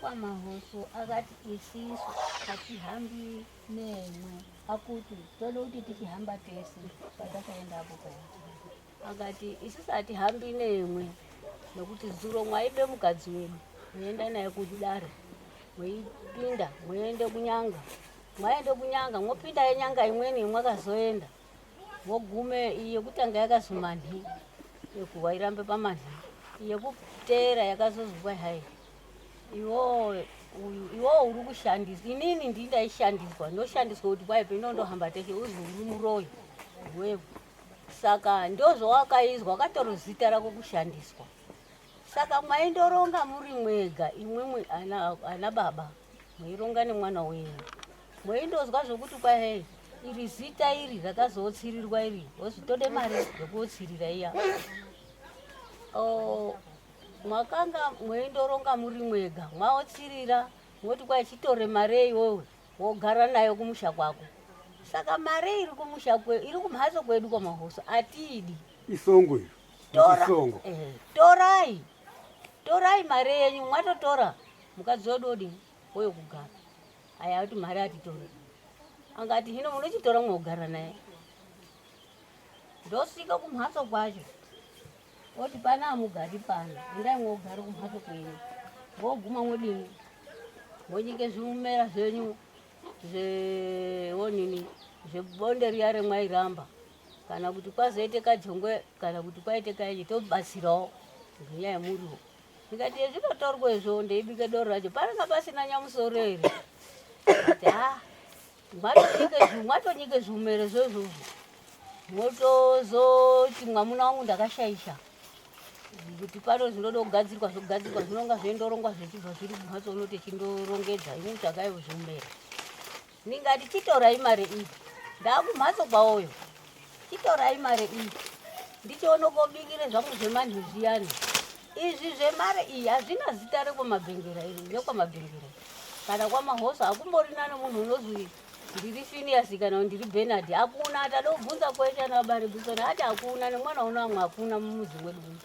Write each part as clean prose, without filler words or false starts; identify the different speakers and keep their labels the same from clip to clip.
Speaker 1: Wekwamahoso akati isisu hatihambi nemwe, akuti toda kuti tichihamba tese patakaenda apo paya. Akati isusu hatihambi nemwe nokuti zuro mwaibe mukadzi wedu muenda naye kudare mweipinda mwoende kunyanga mwaende kunyanga mwopinda yenyanga imweni mwakazoenda Vogume iyi yekutanga yakazi manhi yekuwa irambe pamanhi yekuteera yakazozwa hai iwowo uyu iwowo uri kushandiswa inini ndii ndaishandiswa ndoshandiswa kuti kwai peinondohamba teshe uzi uri muroyi iwewe saka ndozvawakaizwa wakatora zita rako kushandiswa saka mwaindoronga muri mwega imwimwi ana, ana baba mweironga nemwana wenyu Mweindozwa zvokuti kwai iri zita iri rakazotsirirwa iri wozi tode mari yekuotsirira iya. Oh, mwakanga mweindoronga muri mwega mwaotsirira moti kwai chitore mari iwewe wogara nayo kumusha kwako. Saka mari iri kumusha kwe iri kumhatso kwedu kwamahoso atiidi.
Speaker 2: Isongo iro.
Speaker 1: Tora,
Speaker 2: Isongo.
Speaker 1: eh, torai torai mari yenyu mwatotora mukadzi wedu odini woyo kugara. Aya ati mari atitore. Angati hino munochitora mwogara naye. Ndosvika kumhatso kwacho. Oti pana amugari pano. Endai mwogara kumhatso kwenyu. Mwoguma mwodini? Mwonyike zvimumera zvenyu zveonini zvebonde riya remwairamba kana kuti kwazoite kajongwe kana kuti kwaite kainyi tobatsirawo ngenyaya yemuriwo. Ndikati zvinotorwa izvo ndeibike doro racho pananga pasina nyamusoro here? Ati ha mwatonyike zvumere zvoizvozvo motozoti mwamuna wangu ndakashaisha kuti pano zvinoda kugadzirwa zvogadzirwa zvinonga zvoindorongwa zvichibva zviri kumhatso unoti chindorongedza imwe tsvakai zvumere Ndingati chitorai mari iyi. Ndakumhatso kwawoyo. Chitorai mari iyi. Ndichiona kobikire zvangu zvemanhu zviyani. Izvi zvemari iyi hazvina zita rekwamabhengera iri nekwamabhengera. Kana kwamahoso hakumborina nemunhu unozwi ndiri Phineas kana ndiri Bernard. Hakuna tada kubvunza kweshe ana baba Gibson ati hakuna nemwana uno amwe hakuna mumuzi mwedu muno.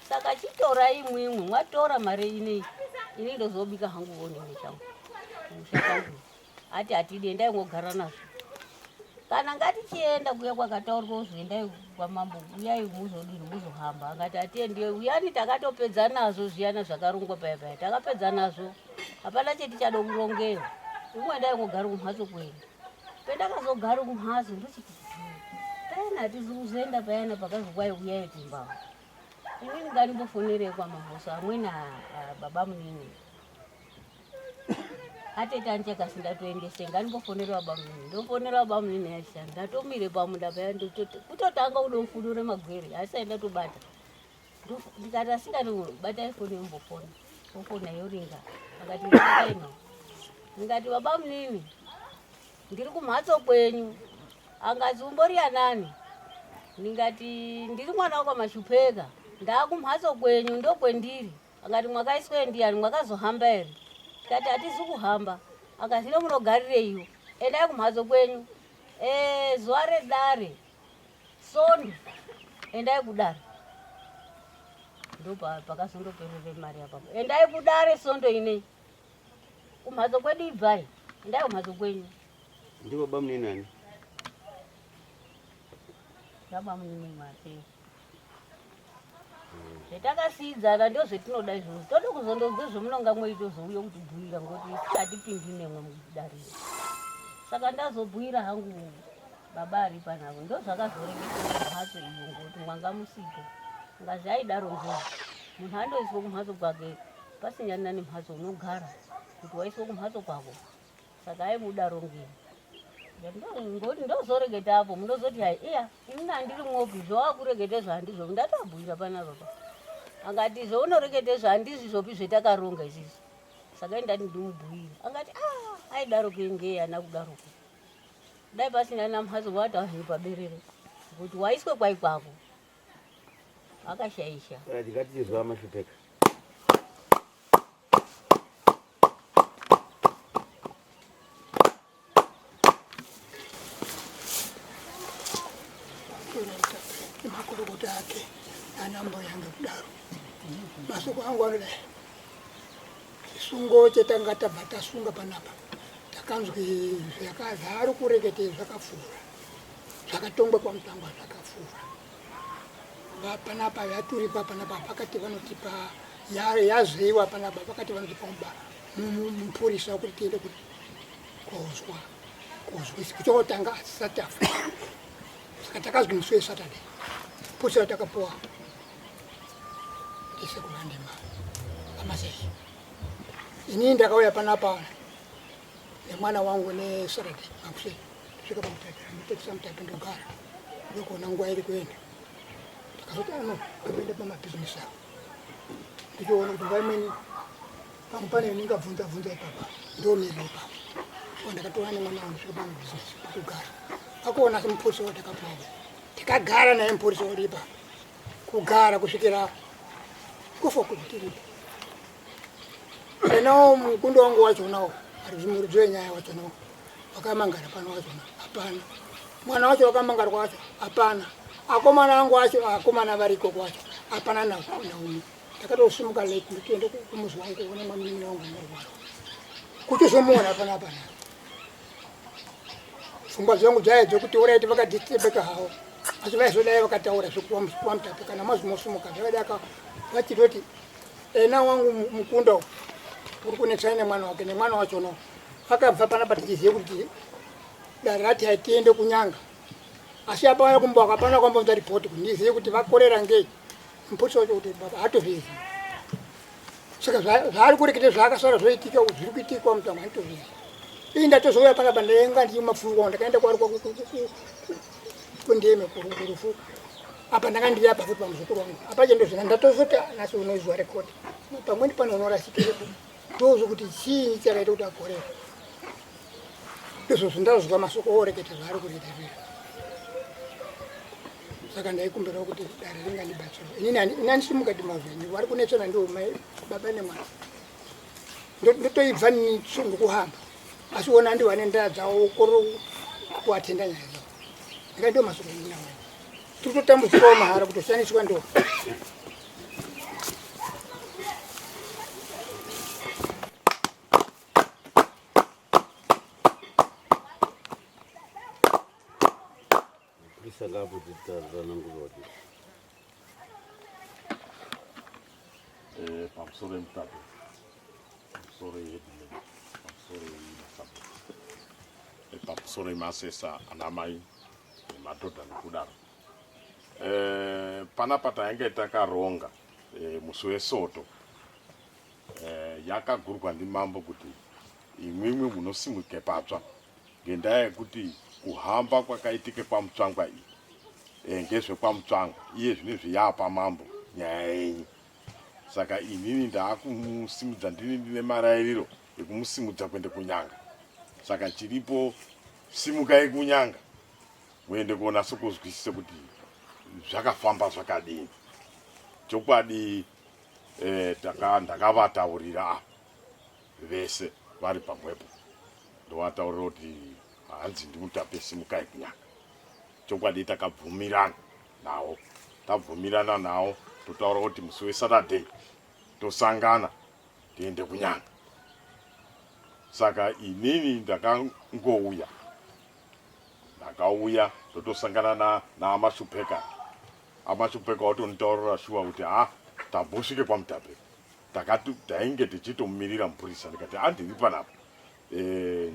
Speaker 1: Saka chitorai imwimwi mwatora mari inei. Ini ndozobika hangu onini changu. Musha kwangu. Ati hatidi endai mogara nazvo. Kana ngatichienda kuya kwakataurwa kuzi endai kwamambo uyai muzodini muzohamba. Angati atiendi uyani takatopedza nazvo zviyana zvakarongwa paya paya takapedza nazvo. Hapana chetichada kurongeyo. Imwe endai mogara kumhatso kwenyu. Pendakazogara kumhatso ndochiti payana hatizi kuzoenda payana pakazi kwai uyai kumba. Inini ngandimbofonerei kwamahoso amweni baba munini. Atete andichakasi ndatoendese ngandimbofonera babamunini ndofonera babamunini aisha ndatomire pamunda paya kutotanga kuda kufudura magwere asi aindatobata ndikati asikani batai foni yombofona ofona yoringa akati ndikaino ndikati babamunini ndiri kumhatso kwenyu angazi umbori anani ndingati ndiri mwana wekwaMashupeka ndaakumhatso kwenyu ndokwendiri Akati mwakaiswe ndiyani mwakazohamba here? Tikati hatizi kuhamba. Akati hino munogarireiwo? Endai kumhatso kwenyu. E, zuva redare sondo endai kudare. Ndopakazondoperere mari apapo. Endai kudare sondo inei. Kumhatso kwedu ibvai. Endai kumhatso kwenyu.
Speaker 2: Ndivo bamunini nani?
Speaker 1: Bamunini Mateo. Zvetakasiidzana ndozvetinoda izvozvo. Toda kuzondonzwa zvemunonga mweitozouya kutibhuira ngokuti isu hatipindi nemwe mudariro. Saka ndazobhuira hangu baba ari panavo ndozvakazoreketwa kumhatso iyo ngokuti mwanga musipo. Ngazi aidaro ngei munhu andoiswa kumhatso kwake pasinyarina nemhatso unogara kuti waiswa kumhatso kwako. Saka aimudaro ngei ngoti ndozoreketa apo munozoti hai iya inini handiri mwopi zvawakureketa izvo handizvo ndatobhuira panapa pa angati zvaunoreketa izvo handizvizvopi zvetakaronga izvizvi saka ini ndati ndimubhuire angati a ah, aidaro kengei ana kudaroko dai pasina namhatso wati ahenyu paberere kuti waiswe kwai kwako akashaisha
Speaker 2: ndingatizwa mashupeka
Speaker 3: nemakurukota ake nana mbuya ngekudaro masoko angu anodai. Chisungo chetanga tabva tasunga panapa takanzwi zvaari kurekete zvakapfuura zvakatongwa kwamutangwa zvakapfuura panapa yaturikwa panapa pakati vanotipa yazeiwa panapa pakati vanotipa mupurisa wekuti tiende kozwa kozwisi kuchotanga asati afa saka takazwi musi wesaturday purisa watakapuwa ndisekurandema amasei inini ndakauya panapa nemwana wangu nesaturday makuseni tosvika pamutape ndototisa mutape ndogara ndokuona nguva iri kuenda ndakazoti ano ah, ndopinda pamabhizinesi ako ndichiona kuti nguva imweni pamwe pane ndingabvunza bvunza ipapa ndomirira ipapo so ndakatora nemwana wangu svika pamabhizinesi pakugara akuona semupurisa watakapuwa tikagara naye mupurisa uri ipapo kugara kusvikira kufa kutiripo enawo mukundo wangu wachonawo muridzi wenyaya wachonawo wakamangara pano wachona hapana mwana wacho wakamangara kwacho hapana akomana angu acho akomana variko kwacho hapana naumwe ndakatosimuka late nditoenda kumuzi wangu kuona mamunina wangu anorwara kuchizomuona hapana hapana pfungwa dzangu dzaya dzekuti oraiti vakadistebeka havo asi vaizodai vakataura zvekuwamutape kana mazimosumuka zvakadaka vachitoti ena wangu mukunda uri kunetsana nemwana wake nemwana wachono akabva panapa tichizive kuti dare rati hatiende kunyanga asi apana kumboka apana kwambonza ripoti kuti ndizive kuti vakorera ngei mupurisa wacho kuti baba hatozvizivi saka zvaari kurekete zvaakasara zvoitika zviri kuitikwa mutambo handitozvizivi ii ndatozouya panapa ndainga ndiri mapfuko ndakaenda kwari kundeme kurufu apa ndanga ndiri apa futi pamuzukuru wangu apa chendozvina ndatozoti nhasi unoizwa rekodi pamweni pano unorasikirepo ndozvo kuti chii chakaita kuti akorera ndizvozvo ndazozwa masoko oreketa zvaari kureterera saka ndaikumbirawo kuti dare ringandibatsira inini handisi mukati mazvo vari kunetsana ndiwo mai baba nemwana ndotoibva ndokuhamba asi wona ndiwo ane ndaa dzawo koro kuatenda nyaya dzavo ndika ndiwo masoko endinawo tiri kutotambudzikawo mahara kutoshandiswa ndo
Speaker 2: Mapurisa ngaapotsanangurwa kuti
Speaker 4: eh, pamusoro emutape pamusoro yeheadman pamusoro yemasabhuku eh, pamusoro yemasesa anamai nemadhodha nekudaro eh, panapa tainge takaronga musi wesoto yakagurwa ndimambo kuti imwimwi munosimuke patsva ngendaa yekuti kuhamba kwakaitike kwamutsvangwa iyi e, ngezvekwamutsvangwa iye zvinezvi yaapa mambo nyaya yenyu saka inini ndaakumusimudza ndini ndine marairiro ekumusimudza kuende kunyanga saka chiripo simukai kunyanga muende kuonasa kuzwisisa kuti zvakafamba zvakadini chokwadi eh, ndakavataurira apa vese vari pamwepo ndovataurira kuti hanzi ndimutape simukai kunyanga chokwadi takabvumirana nawo tabvumirana nawo totaura kuti musi wesaturday tosangana tiende kunyanga saka inini ndakangouya ndakauya ndotosangana naamashupeka amashupeka watonditaurira shuwa kuti ha tambosvike kwamutape takati tainge tichitomumirira mupurisa ndikati handiri panapa e,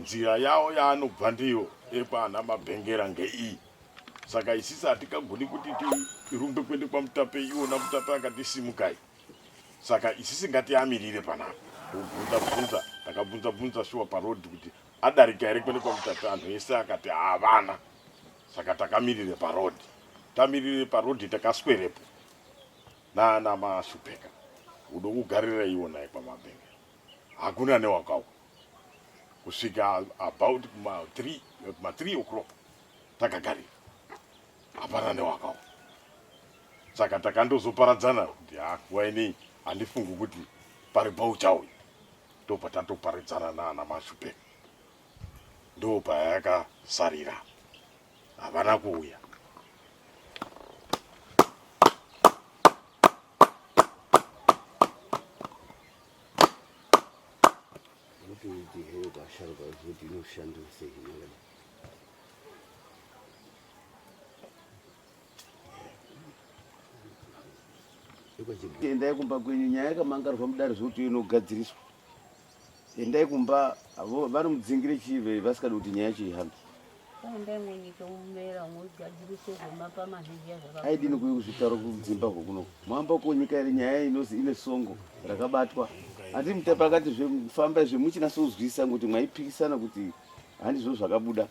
Speaker 4: nzira yawo yaanobva ndiyo ekwaana mabhengera ngeiyi saka isisi hatikagoni kuti tirumbe kuende kwamutape iwona mutape akati simukai saka isisi ngatiamirire panapa ndobvunza bvunza ndakabvunza bvunza shuwa parodhi kuti adarika here kuende kwamutape anhu ese akati havana saka takamirire parodhi tamirire parodhi takaswerepo nana mashupeka udo kugarira iwo naye kwamabhenge hakuna newakauya kusvika about kuma 3 kuma 3 o'clock takagarira hapana newakauya saka takandozoparadzana kuti ha nguva inei handifungi kuti pari pauchauya ndobva tatoparadzana naana mashupeka ndopayakasarira havana kuuya
Speaker 2: Kuti here kwasharuka kuti inoshandwa sei yakadai.
Speaker 5: Endai kumba kwenyu, nyaya yakamangarwa mudare zvekuti inogadziriswa. Endai kumba, vanomudzingire chii vasikadi kuti nyaya yacho ihambe. Aidini kuyi kuzvitaura kudzimba kokuno muamba konyika iri nyaya inozi ine songo rakabatwa handi mutape akati zvefamba izvi muchinasozwisa ngokuti mwaipikisana kuti handizvo zvakabuda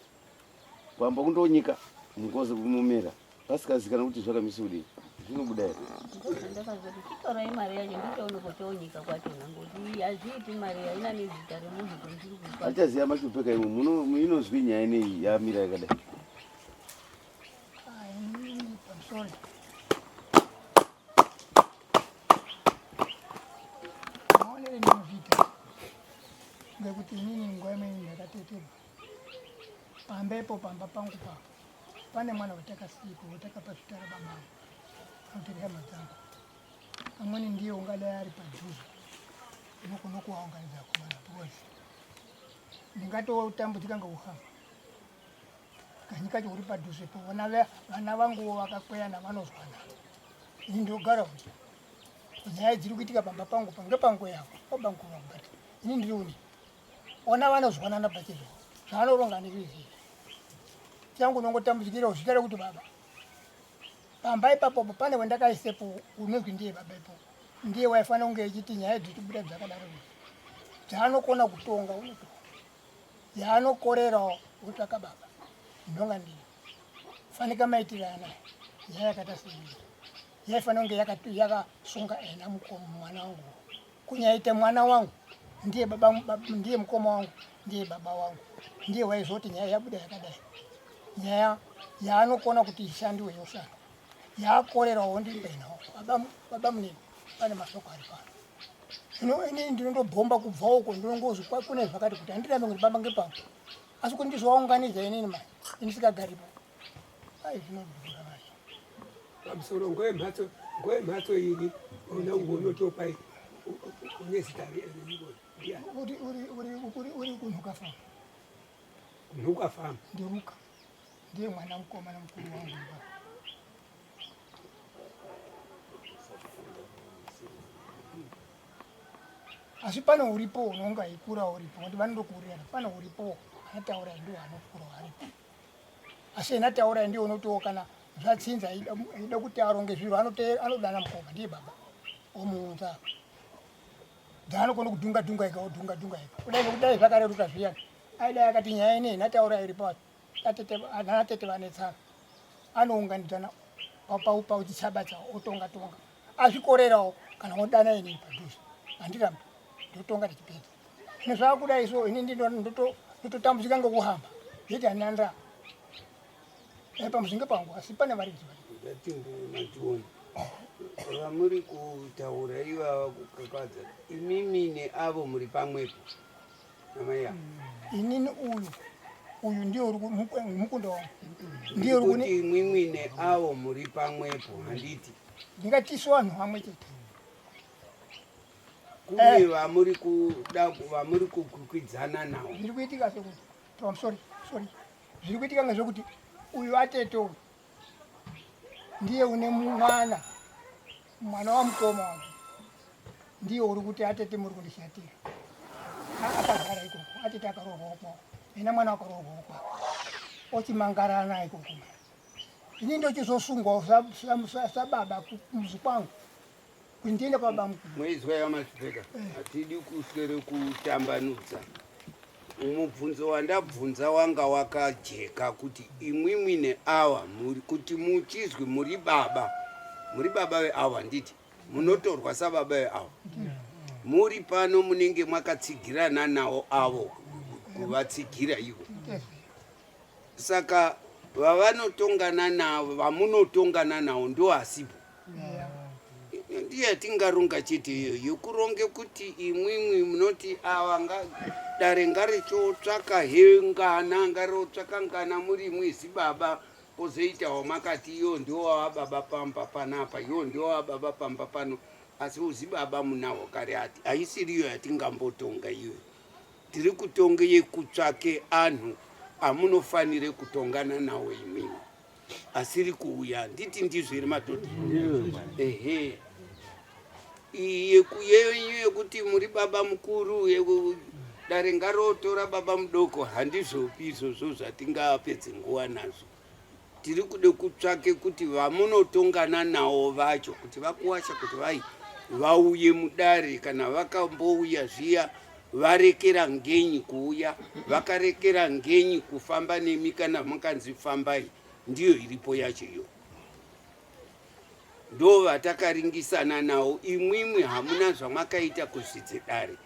Speaker 5: kuamba kundonyika mukoze kumomera pasikazikanwa kuti zvakamisa kudii zvinobuda here
Speaker 1: ndakazoti chitorai mari yacho ndichaone kochoonyika kwachona ngokuti hazviiti mari haina nezita remunhu kondiri kupa
Speaker 5: achaziva mashupeka imwe muno inozwi nyaya ineyi yamira yakadai
Speaker 3: pamusoro maonere ndinozviita ngekuti inini nguva imweni ndakateterwa pambepo pamba pangu papo pane mwana watakasiipo watakapa zita rababa angu anotiri hama dzangu amweni ndiye ungadai ari padhuze unogona kuwaunganidza akomana because ndingatotambudzika ngeuhama kanyi kacho uri padhuzepo vana vanguwo vakakweyana vanozwana ini ndogara kuti nyaya dziri kuitika pamba pangu pa ngepangu yavo pabangu vangu but ini ndiri uni ona vanozwanana pachezvo zvaanoronga ndizvizii changu unongotambudzikira zita rekuti baba pamba ipapopo pane wendakaisepo unozwi ndiye baba ipopo ndiye waifanira kunge echiti nyaya dzichibuda dzakadaro dzaanokona kutonga unotonga yaanokorerawo wotsvaka baba ndonga ndiyo fanika maitiro anaya nyaya yakaita seiyi yaifanira kunge yakasunga ena mwana wangu kunyaite mwana wangu ndiye baba ndiye mukoma wangu ndiye baba wangu ndiye waizoti nyaya yabuda yakadai nyaya yaanokona kuti ishandiwe yoshanda yaakorerawo ndimbenawo baba baba munini pane mashoko ari pano zvino ini ndinondobhomba kubva uko ndinongozwi kune zvakati kuti handirambe kuti baba ngepangu asi kuti ndizowaunganidza inini manje ini sikagaripo ai zvinodhura manje
Speaker 6: pamusoro ngoyemhatso ngoyemhatso ini una unotopa une zita
Speaker 3: uri kunhuka fama
Speaker 6: kunhuka fama
Speaker 3: ndiruka ndiye mwana mukomana mukuru wangu asi pane uripo unonga ikura uripo kuti vanondokuurirana pane uripo anataura ndiwo anokura aripo asi ena taura ndiwo unotiwo kana zvatsinza aida kuti aronge zviro anodana mukoma ndiye baba omuunza dzaanokona kudhunga dhunga ega odhunga dhunga ega kudai nekudai zvakareruka zviyani aidai akati nyaya inei nataura iripo anatete vanetsana anounganidzana pauchitsaba chawo otonga tonga azvikorerawo kana odana inini padhuze handirambi ndotonga tichipedza zvino zvakudai so ini ndototambudzika ngekuhamba yeti handina ndaa eh, pamuzinge pangu asi pane varidzi
Speaker 6: vatimboona vamuri kutaura ivava kukakadza imimi neavo muri pamwepo namai avo
Speaker 3: inini uyu uyu ndiye uri mukunda wangu ndiye uri
Speaker 6: kuti imwimwi neavo muri pamwepo handiti
Speaker 3: ndingatisu vanhu vamwe chete
Speaker 6: kune eh. vamuri kuda vamuri kukwikwidzana nawo
Speaker 3: zviri kuitika sekuti I'm sorry sorry zviri kuitika ngezvekuti uyu atete uyu ndiye une mwana mwana wamukoma wake ndiye uri kuti atete muri kundishatira akagara ikoko atete akaroorwawo kwavo ena mwana wakaroorwawo kwake ochimangarana ikoko ini ndochizosungwawo sababa kumuzi kwangu kuti ndiende kwababa mukuru
Speaker 6: Mweizwa yamasvipeka hatidi kuswere kutambanudza mubvunzo wandabvunza wanga wakajeka kuti imwimwi neawa muri kuti muchizwi muri baba muri baba veawa nditi munotorwa sababa veawa muri pano munenge makatsigirana nawo avo kuvatsigira ivo saka vavanotongana navo vamunotongana nawo ndo asipo ndiye yatingaronga chete iyoyo yekuronge kuti imwimwi munoti ava dare ngarichotsvaka he ngana ngarirotsvaka ngana muri imwi zibaba pozoita wamakati iyo ndiwo wava baba pamba panapa iyo ndiwo wava baba pamba pano asi uzibaba munawo kare ati haisiriyo yatingambotonga iyoyo. Tiri kutonge yekutsvake anhu amunofanire kutongana nawo imwimwi asiri kuuya nditi ndizvo here madhodha? Ehe, yenyu yekuti muri baba mukuru dare ngarotora baba mudoko handizvopi izvozvo zvatingapedze nguva nazvo. Tiri kude kutsvake kuti vamunotongana nawo vacho kuti vakuwasha kuti vai vauye mudare kana vakambouya zviya varekera ngenyi kuuya vakarekera ngenyi kufamba nemi kana makanzi fambai ndiyo iripo yacho iyo ndo vatakaringisana nawo imwimwi hamuna zvamwakaita kuzvidze dare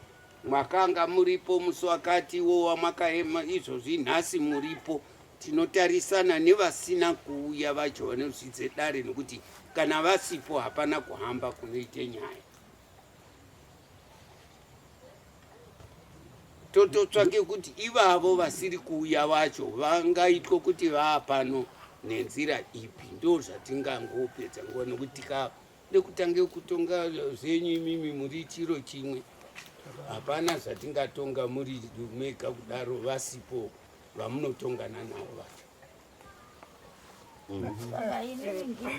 Speaker 6: mwakanga muripo musi wakati wo wamwakaema izvozvi nhasi muripo Tinotarisana nevasina kuuya vacho vanozvidze dare nokuti kana vasipo hapana kuhamba kunoite nyaya. Tototsvake kuti ivavo vasiri kuuya vacho vangaitwe kuti vaapano nenzira ipi, ndo zvatingangopedza nguva nokuti tikade kutange kutonga zvenyu imimi muri chiro chimwe hapana zvatingatonga muri mega kudaro vasipo vamunotongana navo vacho.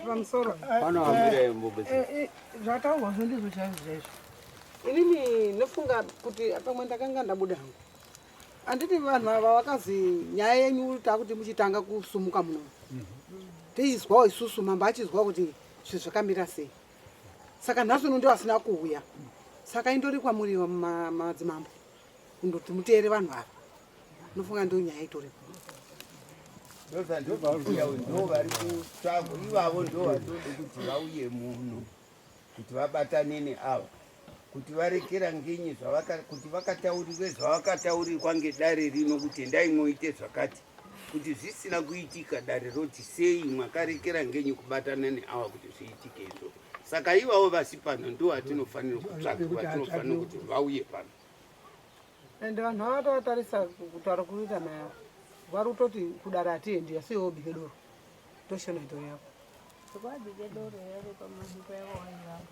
Speaker 7: Pamusoro zvataurwa zvo ndizvo chaizvo chaizvo. Inini ndofunga kuti pamwe ndakanga ndabuda hangu. Handiti vanhu ava vakazi nyaya yenyu takuti muchitanga kusumuka muno. Tiizwawo isusu mambo achizwa kuti zvinhu zvakamira sei. Saka nhasi uno ndio asina kuuya. Saka indori kwamuri madzimambo kundoti muteere vanhu ava. Nofunga ndo nyaya itoripo.
Speaker 6: Ndo vari kutsvagwa ivavo ndo vatode kuti vauye muno kuti vabatane neava kuti varekera ngenyi zvavaka kuti vakataurirwe zvavakataurirwa ngedare rino kuti endai mwoite zvakati kuti zvisina kuitika dare roti sei mwakarekera ngenyi kubatana neava kuti zviitike izvo saka ivavo vasi pano ndo vatinofanira kutsvaga vatinofanira kuti vauye pano.
Speaker 7: And vanhu ava tovatarisa kutaura kuita mai ava vari kutoti kudare hatiendi asi iwe ubike doro toshona itori yako.
Speaker 1: Wabike doro here pamaziko yavo wangu.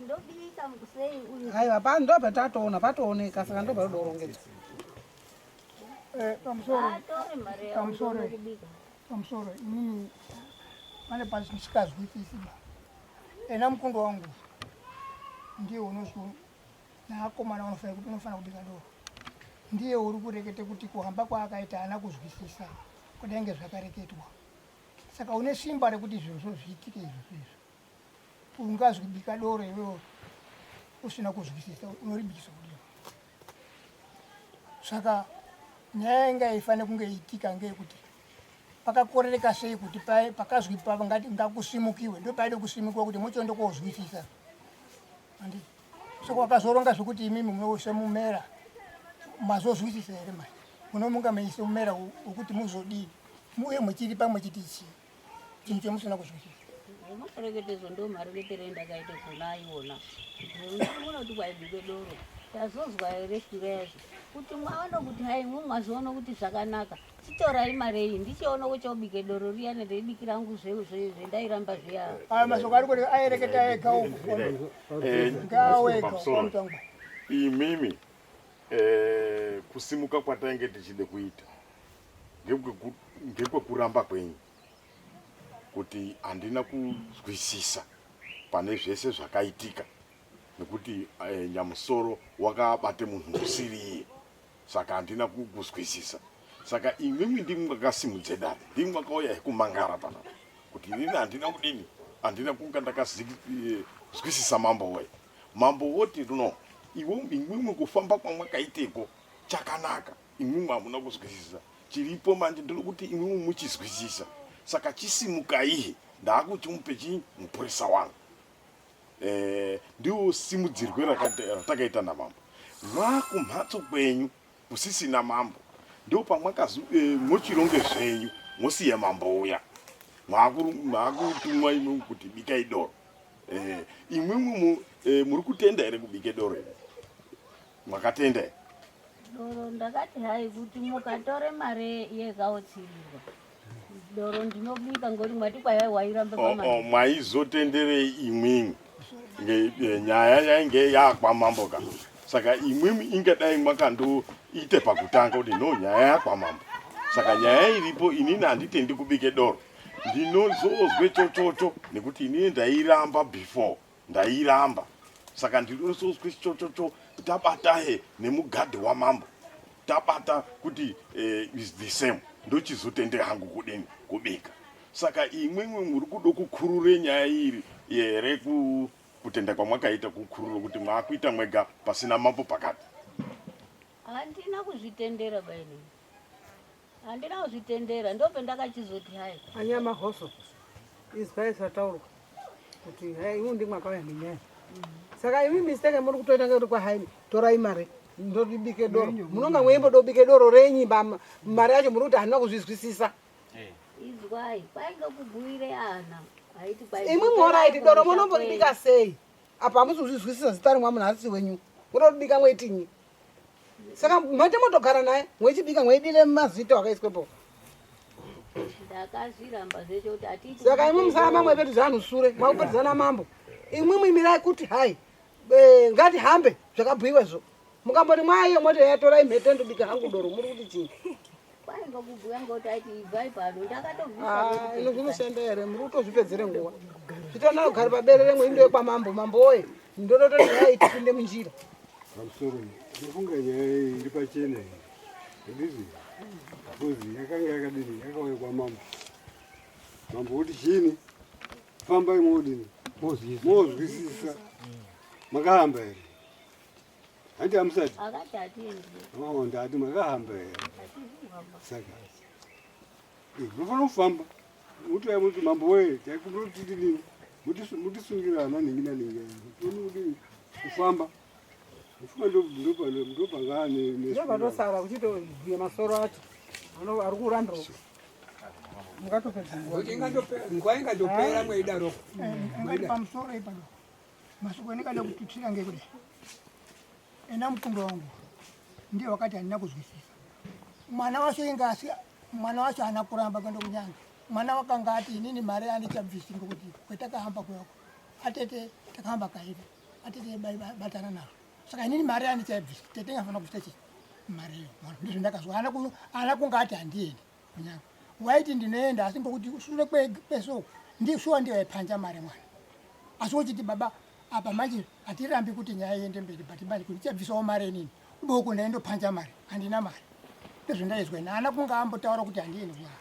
Speaker 1: Ndobika sei uyu.
Speaker 7: Aiwa pa ndo patatoona patooneka saka ndo parudorongedzwa.
Speaker 3: Eh, pamusoro pamusoro pamusoro inini pane pasikazwisisi ba ena mukundo wangu ndiye unozwi naakomana unofanira kubika doro ndiye uri kurekete kuti kuhamba kwaakaita haana kuzwisisa kudai ngezvakareketwa saka une simba rekuti zvirozvo zviitike izvozvo izvo ungazwi bika doro iwewe usina kuzwisisa unoribikisa kudii saka nyaya inga ifanira kunge iitika ngeyekuti pakakorereka sei kuti pakazwi pava ngakusimukiwe ndo paide kusimukiwa kuti muchiende kozwisisa Handiti. Saka wakazoronga zvekuti imimi munoise mumera mazozwisisa here manje? Munomunga meise mumera wekuti muzodii? Muye muchiri pamwe chiti chii? Chinhu chemusina kuzwisisa.
Speaker 1: Zvemareketezo ndo mareketere endakaita kuna iwona. Ndinoona kuti kwaibikwe doro. Tazozwa here shura yacho kuti mwaona kuti hai mwazoona kuti zvakanaka. Chitorai mari iyi ndichiona kuti obike doro riya ndeibikira hangu zvendairamba zviya.
Speaker 3: Aya mashoko ari kuti aereketa ega uku.
Speaker 4: Eh,
Speaker 3: Ngaawega
Speaker 4: pamusoro.
Speaker 3: kwamutangwa.
Speaker 4: Imimi kusimuka kwatainge tichide kuita ngekwekuramba kwenyu kuti handina kuzwisisa pane zvese zvakaitika nekuti nyamusoro wakabate munhu usiri iye. Saka handina kuzwisisa. Saka imwimwi ndimwi mwakasimudze dare, ndimwi mwakauya kumangara panapa kuti inini handina kudini, handina kunga ndakazwisisa mambo woye. Mambo woti no, iwe imwimwi kufamba kwamwakaiteko chakanaka, imwimwi hamuna kuzwisisa. Chiripo manje ndinokuti imwimwi muchizwisisa. Saka chisimukaihe, ndaakuchimupe chii mupurisa wangu. Eh, ndiwo simudzirwe ratakaita namambo mwakumhatso kwenyu kusisina mambo ndo pamwakazi eh, mochironge zvenyu mosiya mambo uya mwakutumwa imwe kuti bikai doro eh, imwimwi eh, muri kutenda here kubike doro iri mwakatenda here
Speaker 1: doro ndakati hai kuti mukatore mari yekaotsirirwa Doro ndinobika ngoti mwati kwaya wairamba
Speaker 4: oh, oh, mwaizotenderei imwimwi eh, nyaya yainge yakwamambo ka saka imwimwi ingadai mwakando ite pakutanga kuti no nyaya yakwamambo saka nyaya iripo inini handitendi kubike doro ndinozozwe chochocho nekuti inini ndairamba before ndairamba saka ndinozozwe chochocho tabatahe nemugadhi wamambo tabata kuti eh, is the same ndochizotende hangu kudini kubika saka imwimwi muri kudo kukurure nyaya iri here kutenda kwamwakaita kukurura kuti mwakuita mwega pasina mambo pakati
Speaker 1: handina kuzvitendera baini handina kuzvitendera ndopendakachizoti hai
Speaker 7: anyama hoso izwai zvataurwa kuti hai imwe ndimwe akauya nenyaya saka imi mistake muri kutoita ngekuti kwahaini torai mari ndodibike doro munonga mweimbodobike doro renyi mari yacho muri kuti handina kuzvizwisisa
Speaker 1: izwai kwainge kubhuire ana haiti
Speaker 7: imwi moraiti doro munomboribika sei apa hamusi kuzvizwisisa zita remwamuna harisi wenyu muroribika mweitinyi saka mate motogara naye mwechibika mweidire mazita akaiswepo
Speaker 1: ndakazviramba zveshe kuti atiiti
Speaker 7: saka imwi musaramba mwepetudza anhu sure mwakupetudza mambo imwimwi mirai kuti hai ngatihambe zvakabhuiwezvo mukamboti mwaiyo moti yatorai mhete ndobika hangu doro muri kuti chii
Speaker 1: kwainge kubhuya ngekuti aiti ibvai pano ndakatobvisa
Speaker 7: Ah, ino zvinoshanda here muri kutozvipedzere nguva zvitona kugara paberere mwe kwamambo mambo woye ndotototi hai tipinde munjira
Speaker 8: pamusoro ndinofunga nyaya iyi iri pachena iyi handiti because yakanga yakadini yakauya kwamambo mambo kuti chini fambai modini mozwisisa makahamba here handiti hamusati
Speaker 1: akati atiendi
Speaker 8: Oh, ndati makahamba here saka munofanira kufamba muti muti mambo wee taikumbira kuti tidini mutisungira ana nhingi nanhingi tione kudini kufamba mufunga ndopangaa
Speaker 7: ndopatosara kuchitobhuya masoro acho ari kurambira mukatopedza nguva
Speaker 6: nguva ingatopera mweidaroko
Speaker 3: ngati pamusoro ipano masuku endikada kututsira ngekudai ena mukundo wangu ndiye wakati handina kuzwisisa mwana wacho inga asi mwana wacho haana kuramba kuenda kunyanga mwana wakanga ati inini mari handichabvisi ngokuti kwetakahamba kuyako atete takahamba kairi atete batana nazvo saka inini mari handichaibvisi tete ingafana kubvisa chii mari iyo mwana ndizvo ndakazwa haana kunga ati handiendi kunyanga waiti ndinoenda asi ngokuti shure kwesoko ndishuwa ndiyo yaipanja mari mwana asi wochiti baba apa manje hatirambi kuti nyaya iende mberi but manje kuti chabvisawo mari inini uboko ndaindopanja mari handina mari ndozvandaizwa ini haana kunga ambotaura kuti handiendi kunyanga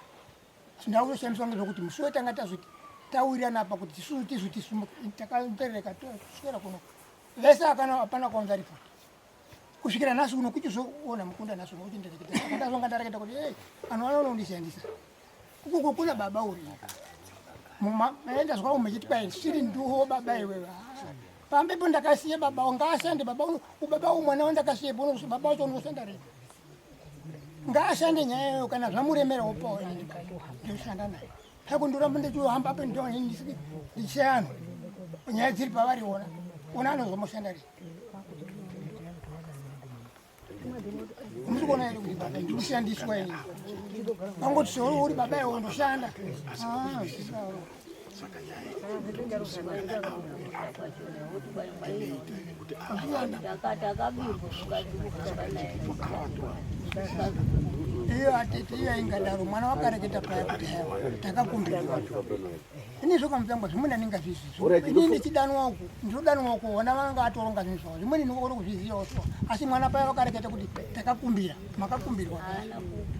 Speaker 3: asi ndakutoshamiswa ngezvekuti musi wetanga tazoti tawirirana apa kuti tisusu tisu tisu takamberereka toswera kuno vese akana hapana kuunza ripoti kusvikira nhasi uno kuchizoona mukunda nhasi uno uchindireketa saka ndazonga ndareketa kuti ei anhu anonondishandisa ukoko kuna baba uri maenda zvangu muchiti kwai siri nduho baba iwewe pambepo ndakasiye baba ngaashande baba baba mwana wandakasiyepo unokusi baba wacho unoshanda rini ngaashande nyaya iyoyo kana zvamuremera wopawo ndioshanda naye hakundoramba ndichihamba apo ndichishaya anhu nyaya dziri pavari ona ona anozomoshanda rini musi kuona here kuti baba ndikushandiswa ini pangoti seuri uri baba iwe ndoshanda Ah, zvisaro.
Speaker 1: Takabirwa mukadzi kuhamba naye
Speaker 3: iyo atete iyo ingadaro mwana wakareketa paya kuti hewa takakumbirwa ini zvokamutangwa zvimweni anenge azvizvi
Speaker 5: Alright,
Speaker 3: ini ndichidanwa uku ndinodanwa uku vana vanga atoronga zvinhu zvavo zvimweni ndinokona kuzvizivawo so asi mwana paya vakareketa kuti takakumbira makakumbirwa
Speaker 1: haana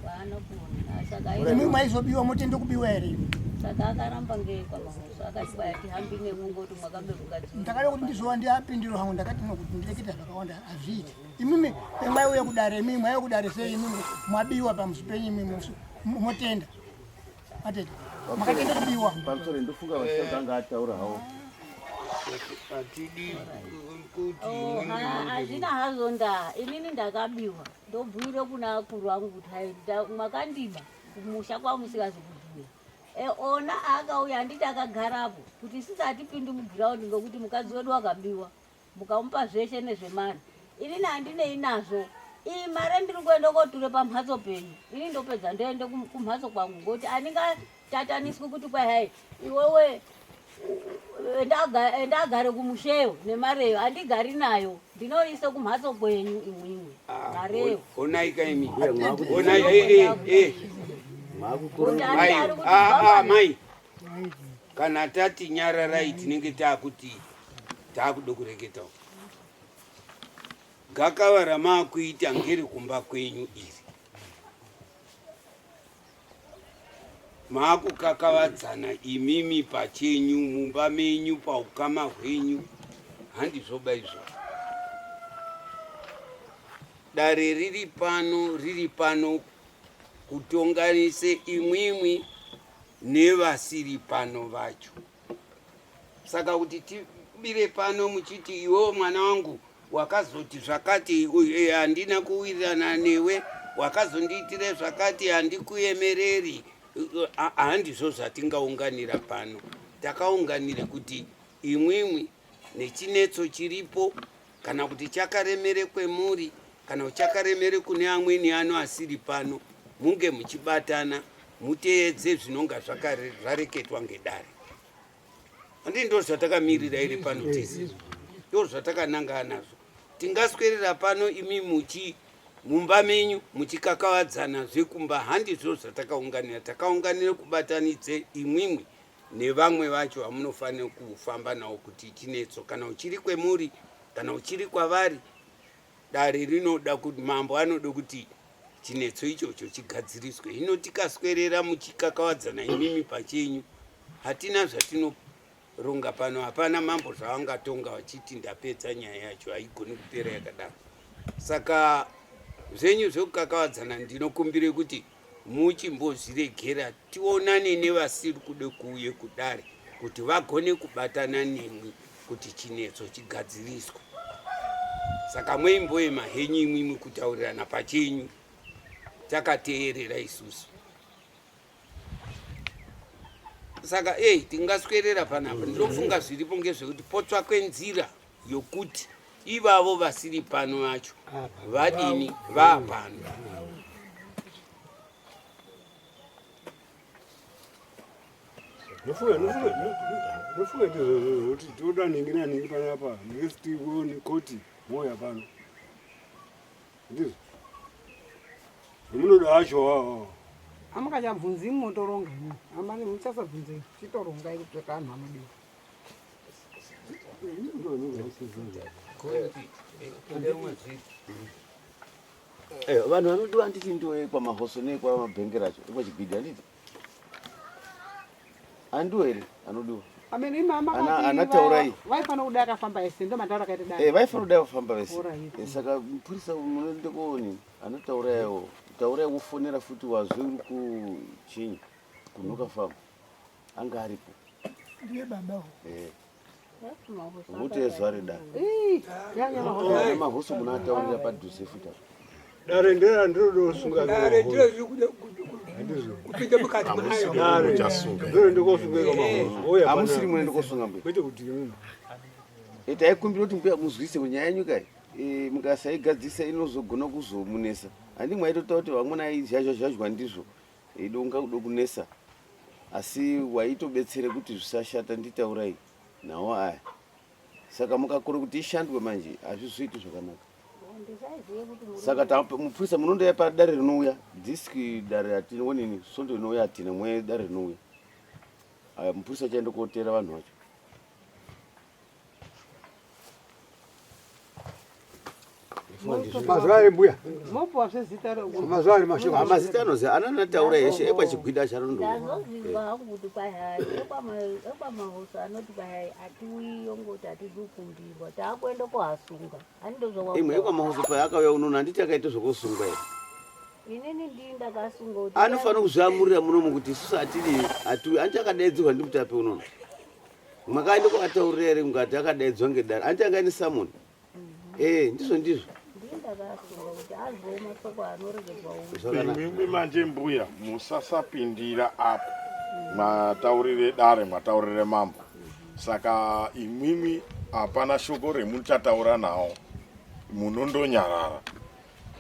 Speaker 1: haana kuona saka
Speaker 3: imwi mwaizobiwa motende kubiwa here
Speaker 1: saka akaramba ngei kwamahoso akati kwai atihambi nemungoti mwakabe mukadzi
Speaker 3: ndakada kuti ndizova ndiapindiro hangu ndakati no kuti ndireketa zvakawanda hazviiti imimi mwaiuya kudare imimi mwaiuya kudare sei imimi mwabiwa pamusi penyu imimi motenda atete makatenda kubiwa
Speaker 5: pamusoro ndofunga vasharuka anga ataura hawo
Speaker 6: hatidi kuti
Speaker 1: Oh, hazvina hazvo ndaa inini ndakabiwa ndobhuire kuna akuru angu kuti hai mwakandiba kumusha kwamusikazi kubhuya e, ona akauya handiti akagarapo kuti isisi hatipindi mugiraundi ngokuti mukadzi wedu akabiwa mukamupa zveshe nezvemari inini handinei nazvo iyi mare ndiri kuenda koture pamhatso penyu ini ndopedza ndoende kumhatso kwangu ngokuti andingatataniswi kuti kwai hai iwewe enda agare kumusheyo nemareyo handigari nayo Ndinoise kumhatso kwenyu imwimwi.
Speaker 6: Ah,
Speaker 1: Marewo.
Speaker 6: Onai kaimi. Onai eh eh eh. Mai, ah ah mai. Kana tati nyararai tinenge takuti takuda kureketa. Gakava ramakuita ngeri kumba kwenyu iri. Maakukakavadzana imimi pachenyu mumba menyu paukama hwenyu handizvoba izvo. Dare riri pano riri pano kutonganise imwimwi nevasiri pano vacho. Saka kuti tibire pano muchiti iwewo mwana wangu wakazoti zvakati eh, handina kuwirirana newe wakazondiitire zvakati handikuemereri eh, handizvo zvatingaunganira pano takaunganire kuti imwimwi nechinetso chiripo kana kuti chakaremere kwemuri kana kuti chakaremere kune amweni ano asiri pano munge muchibatana muteedze zvinonga zvareketwa ngedare Handii ndo zvatakamirira here pano tese? Ndo zvatakananga nazvo. Tingaswerera pano imi muchi mumba menyu muchikakavadzana zvekumba handizvo zvatakaunganira. Takaunganira kubatanidze imwimwi nevamwe vacho vamunofanira kufamba navo kuti chinetso kana uchiri kwemuri kana uchiri kwavari Dare rinoda kuti mambo anoda kuti chinetso ichocho chigadziriswe. Hino tikaswerera muchikakavadzana imimi pachenyu hatina zvatinoronga pano. Hapana mambo zvavangatonga vachiti ndapedza nyaya yacho, haigoni kupera yakadaro. Saka zvenyu zvekukakavadzana ndinokumbire kuti muchimbozviregera tionane nevasiri kude kuuye kudare kuti vagone kubatana nemwi kuti chinetso chigadziriswe. Saka mweimboema henyu imwimwi kutaurirana pachenyu takateerera isusu. Saka ei tingaswerera panapa, ndinofunga zviripo ngezvekuti potsvakwe nzira yokuti ivavo vasiri pano vacho vadini vaapano.
Speaker 8: Ndofunga ndizvozvo kuti toda nhingi nanhingi panapa next one koti mouya pano ndizvo munoda acho wawo
Speaker 7: amukachabvunzi motoronga imi amani muchasabvunze chitorongai kutsvaka anhu anodiwa
Speaker 5: Eh, vanhu vanodiwa handiti ndiwo ekwamahoso neekwamabhengera acho ekwachigwidi handiti andiwo here anodiwa
Speaker 7: Amene imama
Speaker 5: Ana- ana Taurai.
Speaker 7: vaifanira kudai akafamba ese ndo mataura akaita dai.
Speaker 5: Eh, vaifanira kudai vafamba vese
Speaker 7: Alright.
Speaker 5: Eh, saka mupurisa munoende kooni ana tauraiwo taurai wofonera futi wazve uri kuchinyi kunoka famu anga aripo
Speaker 3: Ndiye baba uyu.
Speaker 5: Eh. Voteezwa reda.
Speaker 7: Ii,
Speaker 5: Mahoso munoataurira padhuze futi apa.
Speaker 8: Dare ndera ndinodosunga.
Speaker 3: Dare ndiro riri kuda kupinda mukati mayo.
Speaker 8: Dare ndiro ndikosunga mahoso. Oya
Speaker 5: Hamusiri munoenda kosunga mbuya.
Speaker 8: Kwete kuti imimi.
Speaker 5: Eh, taikumbira kuti mbuya muzwise kunyaya yenyu kai. Eh, mukasaigadzisa inozogona kuzomunesa. Handi mwaitotaura kuti vamweni aizhazhwa zhazhwa ndizvo. Idonga kudo kunesa. Asi waitobetsere kuti zvisashata nditaurai. Nawo aya. Saka mukakure kuti ishandwe manje hazvizoiti zvakanaka. Saka mupurisa munondouya padare rinouya disk dare hationini svondo rinouya hatina mwe dare rinouya. Aya mupurisa achaenda koteera vanhu vacho.
Speaker 8: Mazuva ari mbuya.
Speaker 7: Mopuwa zvezita rogu.
Speaker 8: Mazuva ari mashoko.
Speaker 5: Ah, mazita anozi anana taura yeshe ekwachigwida acharondo.
Speaker 1: Ndazozvinzwa hangu kuti kwai hai ekwamahoso anoti kwai hai atiuyiyo ngoti hatidi kukumbirwa taakuenda kohasunga handindozvawa
Speaker 5: Imwe ekwamahoso paya akauya unono handiti akaita zvokosunga here?
Speaker 1: Inini ndini ndakasunga kuti
Speaker 5: Anofanira kuzviamurira munomu kuti isusu hatidi hatiuyi handiti akadaidzirwa ndimutape unono. Makaenda kuataurira here mukati akadaidzwa ngedare handiti anga aine summon. Eh, ndizvo ndizvo.
Speaker 4: Imimi manje mbuya musasapindira apo mwataurire dare mwataurire mambo saka imwimwi hapana shoko remuchataura nawo munondonyarara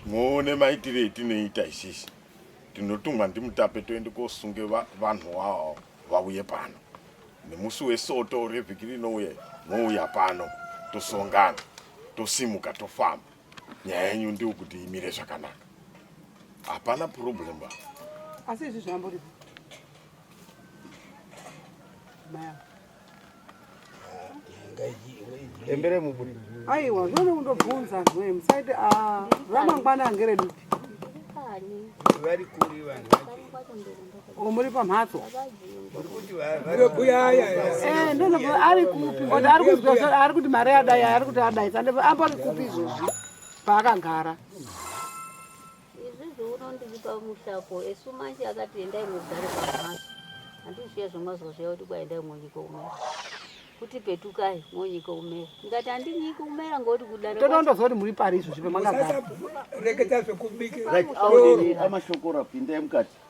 Speaker 4: muone maitire etinoita isisi tinotumwa ndimutape toende kosunge vanhu wavo vauye pano nemusi wesoto revhiki rinouya mouya pano tosongana. Tosimuka tofamba. Nyaya yenyu ndiyo kuti imire zvakanaka. Hapana problem ba.
Speaker 7: Asi izvi zvambori maya.
Speaker 5: Embere mubude.
Speaker 7: Aiwa, zvino kundobvunza zve musaite ah ramangwana angere dupi.
Speaker 6: Vari kuri vanhu vacho.
Speaker 7: O muri pamhatso.
Speaker 6: Muri kuti
Speaker 7: Eh, ndono ari kupi? Ngokuti ari kuzwa ari kuti mari adai ari kuti adai. Sande ambori kupi izvozvi paakagara.
Speaker 1: Izvizvi uno ndiri pamushapo esu manje akati endai mugare pamhatso. Handizviya zvemwazwa zviya kuti kwai endai mwonyika umera. Kuti petukai mwonyika umera. Ndikati handinyiki umera ngokuti kudare
Speaker 7: Toda kundoziva kuti muri pari izvozvi pamakagara.
Speaker 9: Reketa zvekubika.
Speaker 5: Right, aoneni amashokora pindai mukati.